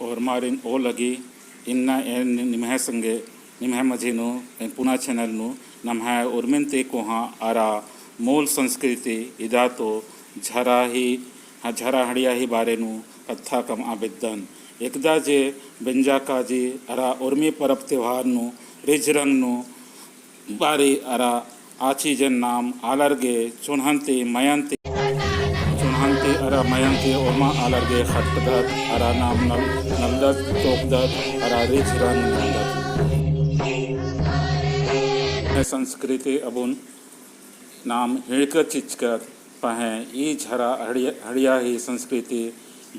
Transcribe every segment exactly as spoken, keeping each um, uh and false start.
ओर्मारिन ओ लगी, इन्ना एन निम्है संगे, निम्है मझी नू, एन पुना channel नू, नम्है उर्मिन ती कोहाँ अरा मूल संस्कृति इदा तो झरा ही, हाँ, झरा हड़िया ही बारे नू कत्था कमआ बेद्दन। एकदा जे बेंजा काजी अरा उर्मी परब त्योहार नू, रिझ रंग नू, बारी अरा आ चीजन नाम आलर गे चोन्हन ती मयन ती, चोन्हन ती अरा मयन ती ओर्मा आलर गे खटदत अरा नाम नल-, नलदत, तोकदत अरा रिझ रंग नलदत। संस्कृति अबुन नाम हिड़कत चिचकत पहें ई झरा हड़िया, हड़िया ही संस्कृति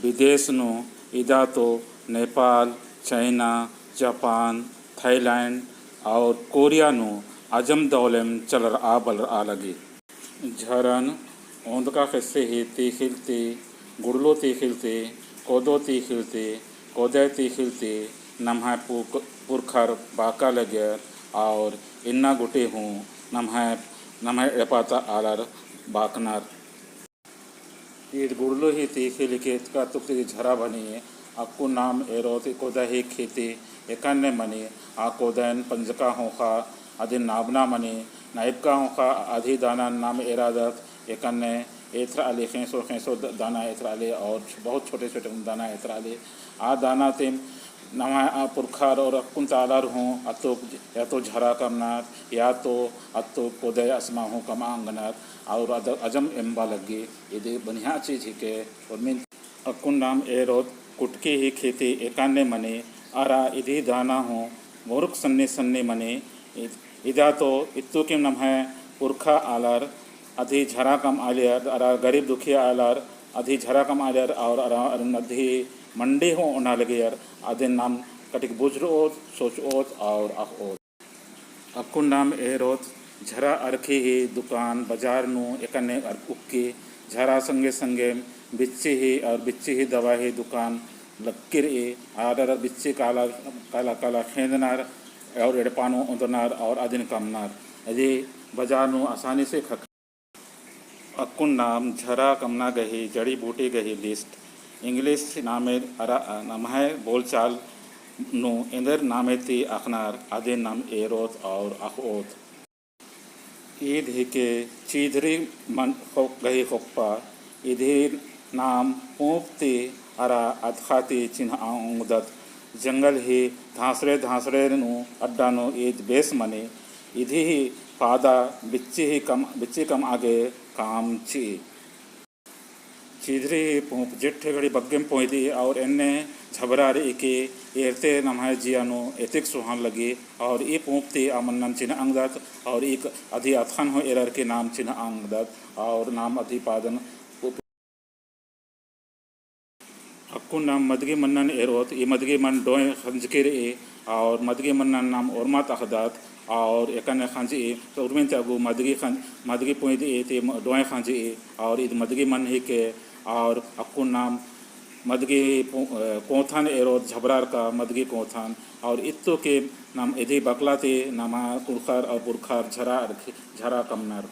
विदेश नू इदा तो नेपाल, चाइना, जापान, थाईलैंड और कोरिया नू अजम दौलेम चलरआ बलरआ लगी। झरन ओन्दका ख़ेस्से ही तीख़िल ती, गुड़लो तीख़िल ती, कोदो तीख़िल ती, कोदय तीख़िल ती नम्है पुक-, पुरखर बाका लगियर और इन्ना गूटी हूँ नम्है, नम्है एड़पा ता आलर बाकनर। ईद गुड़लो ही तीख़िल हिके एतका तुक ती झरा बनी, अक्कुन नाम एरोत कोदा ही खेती एकन्ने मनी, आ कोदयन पंजका होखा अदिन नाबना मनी, नाइबका होखा अदी दाना नाम एरादत एकन्ने एथरा अली ख़ेंसो ख़ेंसो द-, दाना एथरा अली और छ-, बहुत छोटे छोटे दाना एथरा अली। आ दाना तिम नम्है आ पुरखर और अक्कुन ता आलर हूँ अत्तुक या तो झरा कमनर या तो अत्तुक कोदय असमा हूँ कमआ ओंगनर और अद-, अजम एम्बा लग्गी। इदी बढ़िया चीज हिके। और मिन अक्कुन नाम एरोत कुटकी ही खेती एकन्ने मनी अरा इदी दाना हूँ मोरुक सन्नी सन्नी मनी। इ-, इदा तो इत्तुकिम नम्है पुरखा आलर अदी झरा कमआलियर अरा गरीब दुखिया आलर अदी झरा कमआलियर और अरा अदिन अदी मंडी हूँ ओना लगियर। अदिन नाम कटिक बुझरओत, सोचओत और अख़ओत। अक्कुन नाम एरोत झरा अरखी ही दुकान बजार नू एकन्ने अर-, उक्की झरा संगे संगे बिच्ची ही और बिच्ची ही दवा ही दुकान लक्की रई। आर अरा बिच्ची काला, काला, काला खेंदनर और एड़पा नू ओन्दनर और अदिन कमनर। अदी बजार नू आसानी से ख़क्खा। अक्कुन नाम झरा कमना गही जड़ी बूटी गही list English नामे अरा नम्है बोलचाल नू एन्देर नामे ती अख़नर अदिन नाम एरोत और अख़ओत। ईद हिके चीधरी मन ख़ो-, गही ख़ोप्पा। इदी नाम पूँप ती अरा अदख़ा ती चिन्हआ ओंगदत। जंगल ही धांसड़े धांसड़े नू अड्डा नू ईद बेस मनी। इदी ही पादा बिच्ची ही कम, बिच्ची कमआ गे काम चिई। चीधरी ही पूँप जेठे घड़ी बग्गेम पोंइदी और एन्ने झबरा रई कि एरते नम्है जिया नू एतेक सुहान लगी। और ई पूँप ती आ मन्नन चिन्हआ ओंगदत और ई अदी अदख़न हूँ एरर की नाम चिन्हआ ओंगदत और नाम अदी पादन अक्कुन नाम मदगी मन्नन एरोत। ई मदगी मन डोंय खंजकी रई और मदगी मन्नन नाम ओर्मत अख़दत और एकन्ने खंजई तो उर्मिन ती अगु मदगी खंज-, मदगी पोंइदी ती म-, डोंय खंजई और ईद मदगी मन हिके। और अक्कुन नाम मदगी पो-, अ, कोंथन एरोत झबरार का मदगी कोंथन। और इत्तुकिम नाम इदी बकला ती नमा कुँड़ुख़र और पुरखर झरा अरखी, झरा कमनर।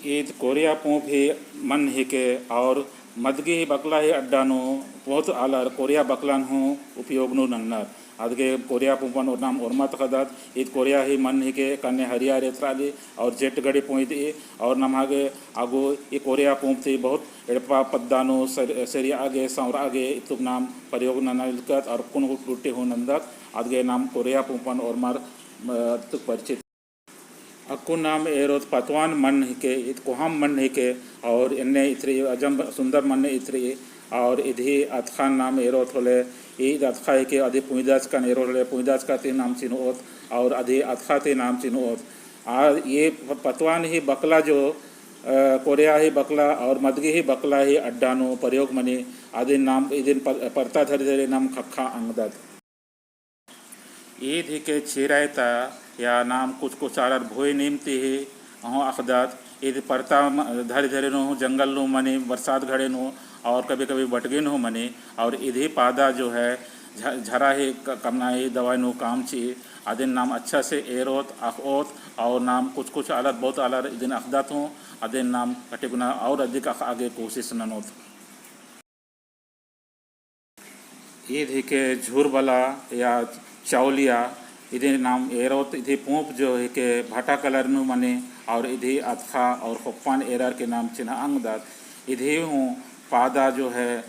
ईद कोरिया पूँप ही मन हिके और मदगी ही बकला ही अड्डा नू बहुत आलर कोरिया बकलन हूँ उपयोग नू नन्नर। अदगे कोरिया पूँपन नाम ओर्मत अख़दत। ईद कोरिया ही मन हिके कन्ने हरियर एथरा ली और जेठ घड़ी पोंइदी और नम्है गे अगु ई कोरिया पूँप ती बहुत एड़पा पद्दा नू सर-, सेरिया गे, सँवरा गे इत्तुक नाम प्रयोग नना इलकत और कुन गुट्टी हूँ नन्दत। अदगे नाम कोरिया पूँपन ओर्मर, अ, तुक परिचित। अक्कुन नाम एरोत पतवान मन हिके, ईद कोहाम मन हिके, और एन्ने इतरी अजम सुन्दर मन इतरी, और इदी अदख़न नाम एरोत होले, ईद अदख़ा हिके, अदी पुइदाचकन एरोत होले, पुइदाचका ती नाम चिन्होत, और अदी अदख़ा ती नाम चिन्होत। आ ये प-, पतवान ही बकला जो, अ, कोरिया ही बकला और मदगी ही बकला ही अड्डा नू प्रयोग मनी, अदिन नाम इदिन प-, परता धरी धरी नाम ख़क्खा ओंगदत। ईद हिके चिरायता या नाम कुछ कुछ आलर भोई नीम ती ही अहूँ अख़दत। ईद परता म-, धरी धरी नू जंगल नू मनी बरसात घड़ी नू और कभी कभी बटगी नू मनी। और इदी पादा जो है झ-, झरा ही क-, कमना ही दवाई नू काम चिई। अदिन नाम अच्छा से एरोत, अख़ओत और नाम कुछ कुछ आलर, बहुत आलर इदिन अख़दत हूँ। अदिन नाम कटिगुना और अधिक अख़आ गे कोशिश ननोत। ईद हिके झुरबला या चौलिया, इदी नाम एरोत। इदी पूंप जो हिके भाटा colour नू मनी और इदी अतखा और खोप्पन एरर की नाम चिन्हा अंगदत। इदी हूँ पादा जो है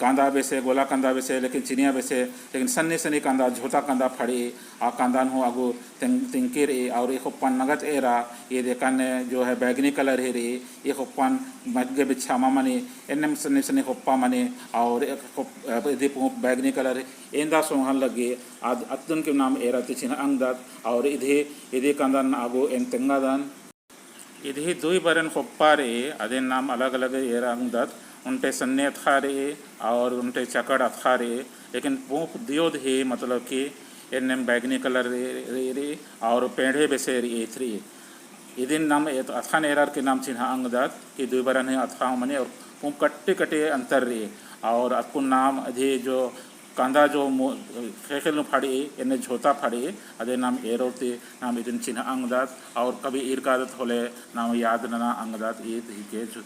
कांदा बेसे, गोला कांदा बेसे, लेकिन चिनिया बेसे, लेकिन सन्नी सन्नी कांदा, झोता कांदा फड़ी, आ कांदान हूँ अगु तिंग-, तिंकी रई और ई खोप्पन नगद एरा। ईद एकन्ने जो है बैगनी colour ही रई, ई खोप्पन मग्गे बिच्छा मा मनी, एन्नेम सन्नी सन्नी खोप्पा मनी और एक खोप-, इदी पूंप बैगनी colour ही। एन्दा सोंहन लग्गी, आद अत्तुन की नाम एरा ती चिन्हा अंगदत। और इदी, इदी कांदान अगु एन तेंगादन। इदी दुई बरन खोप्पा रई, अदिन नाम अलग अलग एरा अंगदत। उन्टे सन्ने अतखा रई और उन्टे चकड़ अतखा रई, लेकिन पूंप दियोद ही मतलब कि एन्नेम बैगनी colour रई, रई, रई और पेंड़े बेसे रई, एथरी। इदिन नाम एत-, अतखान एरर की नाम चिन्हा अंगदत कि दुई बरन ही अतखा मनी और पूंप कट्टी कट्टी अंतर रई। और अक्कुन नाम अदी जो कांदा जो मो-, ख़ेख़ेल नू फड़ी, एन्ने झोता फड़ी, अदे नाम एरोत ती नाम इदिन चिन्हा अंगदत, और कभी ईरकादत होले नाम याद नना अंगदत, ईद हिके झो-,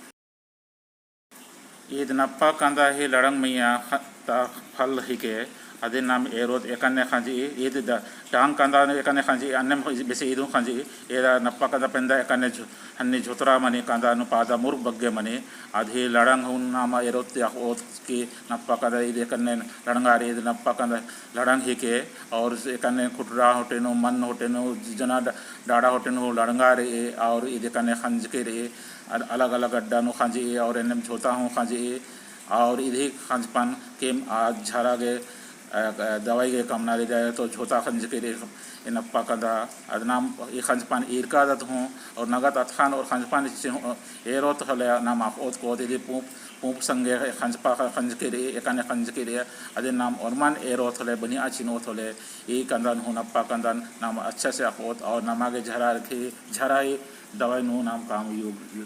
ईद नप्पा कांदा ही लड़ंग मइय्याँ ख-, ता फल हिके, अदिन नाम एरोत एकन्ने खंजी, ईद द-, डांग कांदा एकन्ने खंजी, अन्नेम बेसे ईद हूँ खंजी, एरा नप्पा कांदा पेंदा एकन्ने झो-, हन्नी झोतरा मनी कांदा नू पादा मुरुख बग्गे मनी, अदी लड़ंग हूँ नाम एरोत ती अख़ओत कि नप्पा कांदा ईद एकन्ने लड़ंगा रई, ईद नप्पा कांदा लड़ंग हिके, और एकन्ने खुटरा होटे नू, मन होटे नू, जना ड-, डाड़ा होटे नू लड़ंगा रई, और ईद एकन्ने खंजकी रई, अल-, अलग अलग अड्डा नू खंजी, और एन्नेम झोता हूँ खंजी, और इदी खंजपन केम आ झरा गे, अ, अ, दवाई गे कमना रई, तो झोता खंजकी रई, ए नप्पा कांदा, अद नाम ई खंजपन ईरकादत हूँ, और नगद अतखान और खंजपन चिन्ह-, एरोत होले नाम अख़ओत कोत, इदी पूंप, पूंप संगे खंजपा ख-, खंजकी रई, एकन्ने खंजकी रई, अदिन नाम ओर्मन एरोत होले, बनिया चिन्होत होले, ई कांदन हूँ नप्पा कांदन नाम अच्छा से अख़ओत, और नमा गे झरा रखी, झरा ही दवाई नू नाम काम यू, यू।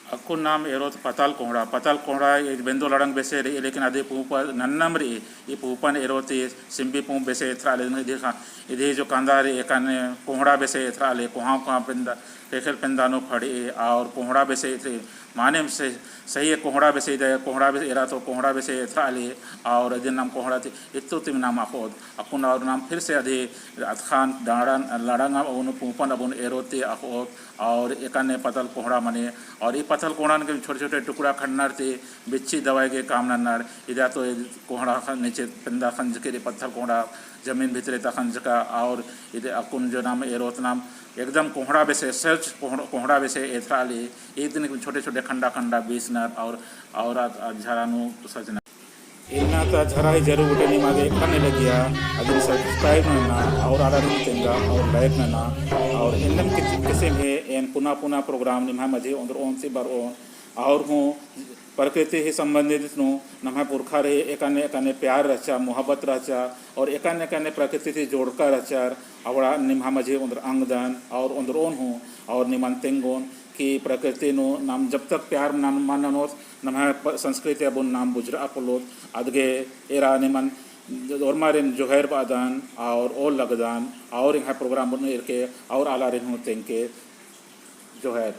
अक्कुन नाम एरोत पतल कोंहड़ा। पतल कोंहड़ा एक बेंदो लड़ंग बेसे रई, लेकिन अदी पूंप नन्नम रई। ई पूंपन एरोत सिम्बी पूंप बेसे एथरा ले इदी खा-, इदी जो कांदा रई एकन कोंहड़ा बेसे एथरा ले, कोहाँ कोहाँ पेंदा, ख़ेख़ेल पेंदा नू फड़ी और कोंहड़ा बेसे एथरा, माने से सही है कोंहड़ा बेसे इदा, कोंहड़ा बेसे एरा तो कोंहड़ा बेसे एथरा ले और इदिन नाम कोंहड़ा ती इत्तु तिम नाम अख़ओत। अक्कुन और नाम फिर से अदी अतखान डाड़ा लड़ंग अबुन पूंपन अबुन एरोत ती अख़ओत। और एकन्ने पतल कोंहड़ा मनी, और ई पतल कोंहड़ान के छोटे-छोटे टुकड़ा खंडनर ती बिच्छी दवाई गे काम नन्नर। इदा तो कोंहड़ा ख-, नीचे पेंदा खंजकी रई पतल कोंहड़ा, जमीन भितरे ता खंजका, और इदे अक्कुन जो नाम एरोत नाम एकदम कोंहड़ा बेसे, सच कोंहड़-, कोंहड़ा बेसे एथरा ले, इदिन छोटे-छोटे खंडा-खंडा बीसनर और, और आ, आ झरा नू सजनर। इन्ना ता झरा ही जरूर उठे निमा गे एकाने लगिया, अदिन subscribe नना और आलारिन तेंगा और like नना और एन्नेम किसिम, किसिम ही एन पुना पुना program निम्है मझी ओन्द्रओन ती बरओन और हूँ प्रकृति ही संबंधित नू नम्है पुरखर ही एकाने एकाने प्यार रहचा, मोहब्बत रहचा और एकाने एकाने प्रकृति ती जोड़का रहचर अबड़ा निम्है मझी ओन्द्र अंगदन और ओन्द्रओन हूँ और निमन तेंगोन कि प्रकृति नू नाम जब तक प्यार नन-, मल ननोत नम्है प-, संस्कृति अबुन नाम बुझरआ पोल्लोत, अदगे एरा निमन ओर्मारिन जोहर बअदन और ओल लगदन और एंग्है program अबुन एरके और आलारिन हूँ तेंगके जोहर।